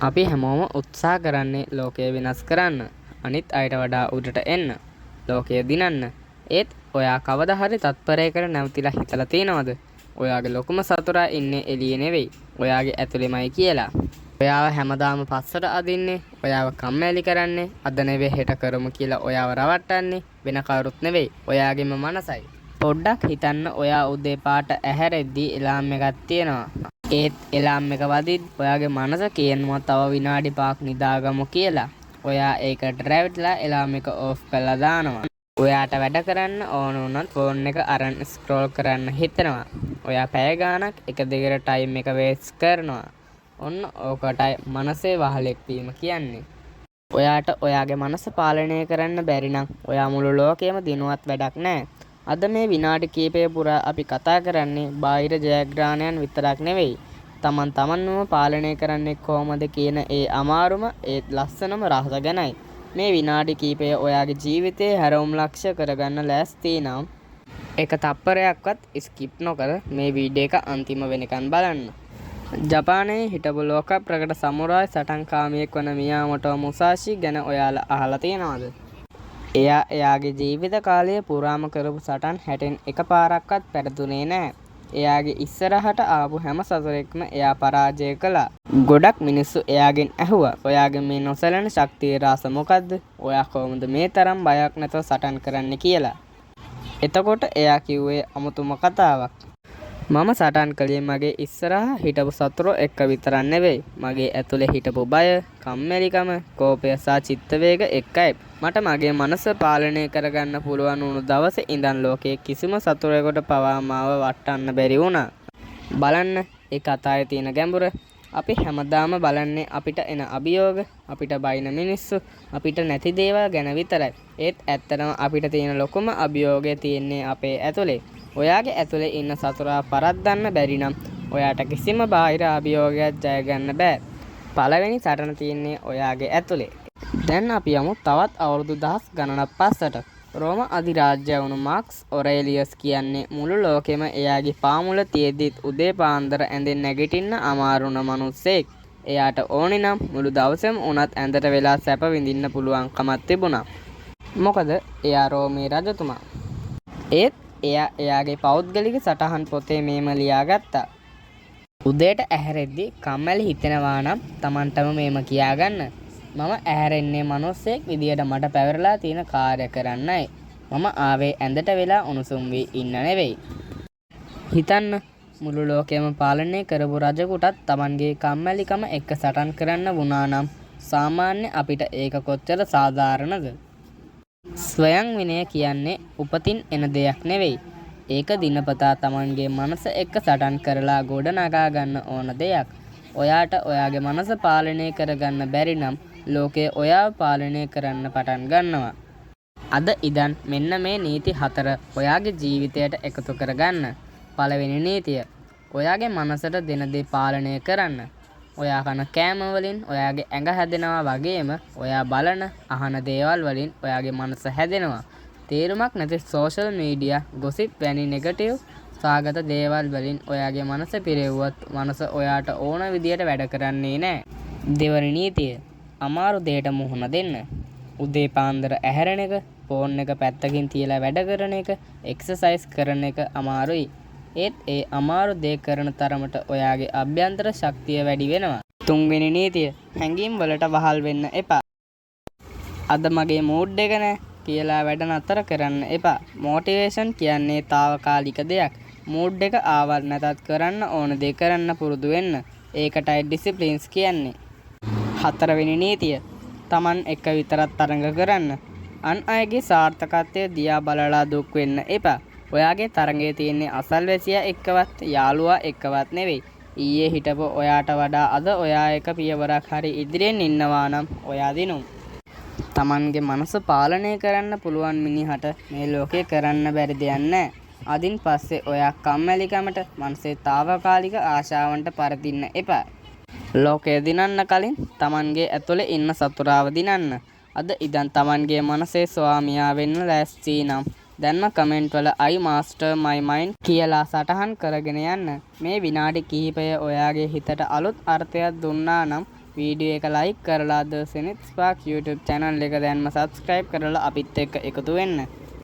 අපි හැමෝම උත්සාහ කරන්නේ ලෝකය වෙනස් කරන්න, අනිත් අයට වඩා උඩට එන්න, ලෝකය දිනන්න. ඒත් ඔයා කවදා හරි තත්පරයකට නැවතිලා හිතලා තියෙනවද, ඔයාගේ ලොකුම සතුරා ඉන්නේ එළියේ නෙවෙයි, ඔයාගේ ඇතුළෙමයි කියලා? ඔයාව හැමදාම පස්සට අදින්නේ, ඔයාව කම්මැලි කරන්නේ, අද නෙවෙයි හෙට කරමු කියලා ඔයාව රවට්ටන්නේ වෙන කවුරුත් නෙවෙයි, ඔයාගේම මනසයි. පොඩ්ඩක් හිතන්න, ඔයා උදේ පාට ඇහැරෙද්දි එලාම් එකක් තියෙනවා. ඒත් එලාම් එක වදිද්දි ඔයාගේ මනස කියනවා තව විනාඩි 5ක් නිදාගමු කියලා. ඔයා ඒකට රැවටිලා එලාම් එක ඕෆ් කරලා දානවා. ඔයාට වැඩ කරන්න ඕන වුණත් ෆෝන් එක අරන් ස්ක්‍රෝල් කරන්න හිතෙනවා. ඔයා පැය ගාණක් එක දිගට ටයිම් එක වේස්ට් කරනවා. ඔන්න ඕකටයි මනසේ වහලෙක් වීම කියන්නේ. ඔයාට ඔයාගේ මනස පාලනය කරන්න බැරි නම් ඔයා මුළු ලෝකයම දිනුවත් වැඩක් නෑ. අද මේ විනාඩි කීපය පුරා අපි කතා කරන්නේ බාහිර ජයග්‍රහණයන් විතරක් නෙවෙයි, තමන් තමන්වම පාලනය කරන්නේ කොහොමද කියන ඒ අමාරුම ඒත් ලස්සනම රහස ගැනයි. මේ විනාඩි කීපය ඔයාගේ ජීවිතයේ හැරවුම් ලක්ෂ්‍ය කරගන්න ලෑස්ති නම්, එක තප්පරයක්වත් ස්කිප් නොකර මේ වීඩියෝ එක අන්තිම වෙනකන් බලන්න. ජපානයේ හිටපු ලෝක ප්‍රකට සමුරායි සටන්කාමියෙක් වන මියාමොටෝ මුසාෂි ගැන ඔයාලා අහලා තියෙනවද? එයා එයාගේ ජීවිත කාලය පුරාම කරපු සටන් 60න් එක පාරක්වත් පැරදුනේ නෑ. එයාගේ ඉස්සරහට ආපු හැම සතුරෙක්ම එයා පරාජය කළා. ගොඩක් මිනිස්සු එයාගෙන් ඇහුවා, ඔයාගේ මේ නොසැලෙන ශක්තියේ රහස මොකද්ද? ඔයා කොහොමද මේ තරම් බයක් නැතුව සටන් කරන්නේ කියලා. එතකොට එයා කිව්වේ අමුතුම කතාවක්. මම සටන් කළේ මගේ ඉස්සරහා හිටපු සතුරෝ එක්ක විතරක් නෙවෙයි, මගේ ඇතුලේ හිටපු බය, කම්මැලිකම, කෝපය සහ චිත්ත වේග එක්කයි. මට මගේ මනස පාලනය කරගන්න පුළුවන් වුණු දවසේ ඉඳන් ලෝකයේ කිසිම සතුරෙකුට පවා මාව වට්ටන්න බැරි වුණා. බලන්න ඒ කතාවේ තියෙන ගැඹුර. අපි හැමදාම බලන්නේ අපිට එන අභියෝග, අපිට බයින මිනිස්සු, අපිට නැති දේවල් ගැන විතරයි. ඒත් ඇත්තටම අපිට තියෙන ලොකුම අභියෝගය තියෙන්නේ අපේ ඇතුලේ. ඔයාගේ ඇතුලේ ඉන්න සතුරා පරද්දන්න බැරි නම් ඔයාට කිසිම බාහිර අභියෝගයක් ජය ගන්න බෑ. පළවෙනි සටන තියෙන්නේ ඔයාගේ ඇතුලේ. දැන් අපි යමු තවත් අවුරුදු දහස් ගණනක් පස්සට. රෝම අධිරාජ්‍ය වුණු මාක්ස් ඔරේලියස් කියන්නේ මුළු ලෝකෙම එයාගේ පාමුල තියෙද්දිත් උදේ පාන්දර ඇඳෙන් නැගිටින්න අමාරු වුණ මනුස්සයෙක්. එයාට ඕනේ නම් මුළු දවසම වුණත් ඇඳට වෙලා සැප විඳින්න පුළුවන්කමක් තිබුණා. මොකද එයා රෝමේ රජතුමා. ඒත් එයා එයාගේ පෞද්ගලික සටහන් පොතේ මෙහෙම ලියාගත්තා. උදේට ඇහැරෙද්දි කම්මැලි හිතෙනවා නම් තමන්ටම මෙහෙම කියාගන්න. මම ඇහැරෙන්නේ මනුස්සයෙක් විදියට මට පැවරිලා තියෙන කාර්ය කරන්නයි. මම ආවේ ඇඳට වෙලා උණුසුම් වී ඉන්න නෙවෙයි. හිතන්න, මුළු ලෝකයම පාලනය කරපු රජෙකුටත් තමන්ගේ කම්මැලිකම එක්ක සටන් කරන්න වුණා නම් සාමාන්‍ය අපිට ඒක කොච්චර සාධාරණද? ස්වයං විනය කියන්නේ උපතින් එන දෙයක් නෙවෙයි. ඒක දිනපතා තමන්ගේ මනස එක්ක සටන් කරලා ගොඩ නගා ගන්න ඕන දෙයක්. ඔයාට ඔයාගේ මනස පාලනය කරගන්න බැරි නම් ලෝකය ඔයාව පාලනය කරන්න පටන් ගන්නවා. අද ඉඳන් මෙන්න මේ නීති හතර ඔයාගේ ජීවිතයට එකතු කරගන්න. පළවෙනි නීතිය: ඔයාගේ මනසට දෙන දේ පාලනය කරන්න. ඔයා කන කෑම වලින් ඔයාගේ ඇඟ හැදෙනවා වගේම ඔයා බලන, අහන දේවල් වලින් ඔයාගේ මනස හැදෙනවා. තේරුමක් නැති සෝෂල් මීඩියා, ගොසිප් වැනි නෙගටිව් සහගත දේවල් වලින් ඔයාගේ මනස පිරෙව්වොත් මනස ඔයාට ඕන විදියට වැඩ කරන්නේ නෑ. දෙවනි නීතිය: අමාරු දෙයට මුහුණ දෙන්න. උදේ පාන්දර ඇහැරෙන එක, ෆෝන් එක පැත්තකින් තියලා වැඩ කරන එක, එක්සර්සයිස් කරන එක අමාරුයි. ඒත් ඒ අමාරු දේ කරන තරමට ඔයාගේ අභ්‍යන්තර ශක්තිය වැඩි වෙනවා. තුන්වෙනි නීතිය: හැඟීම් වලට වහල් වෙන්න එපා. අද මගේ මූඩ් එක නෑ කියලා වැඩ නතර කරන්න එපා. මොටිවේෂන් කියන්නේ තාවකාලික දෙයක්. මූඩ් එක ආවත් නැතත් කරන්න ඕන දේ කරන්න පුරුදු වෙන්න. ඒකටයි ඩිසිප්ලින්ස් කියන්නේ. හතරවෙනි නීතිය: තමන් එක්ක විතරක් තරඟ කරන්න. අන් අයගේ සාර්ථකත්වය දිහා බලලා දුක් වෙන්න එපා. ඔයාගේ තරඟය තියෙන්නේ අසල්වැසියා එක්කවත් යාළුවා එක්කවත් නෙවෙයි. ඊයේ හිටපු ඔයාට වඩා අද ඔයා එක පියවරක් හරි ඉදිරියෙන් ඉන්නවා නම් ඔයා දිනුම්. තමන්ගේ මනස පාලනය කරන්න පුළුවන් මිනිහට මේ ලෝකේ කරන්න බැරි දෙයක් නෑ. අදින් පස්සේ ඔයා කම්මැලිකමට, මනසේ තාවකාලික ආශාවන්ට පරදින්න එපා. ලෝකය දිනන්න කලින් තමන්ගේ ඇතුලේ ඉන්න සතුරාව දිනන්න. අද ඉඳන් තමන්ගේ මනසේ ස්වාමියා වෙන්න ලෑස්ති නම් දැන්ම කමෙන්ට් වල "I master my mind" කියලා සටහන් කරගෙන යන්න. මේ විනාඩි කිහිපය ඔයාගේ හිතට අලුත් අර්ථයක් දුන්නා නම් වීඩියෝ එක ලයික් කරලා ද සෙනිත් ස්පාක් YouTube channel එක දැන්ම subscribe කරලා අපිත් එක්ක එකතු වෙන්න.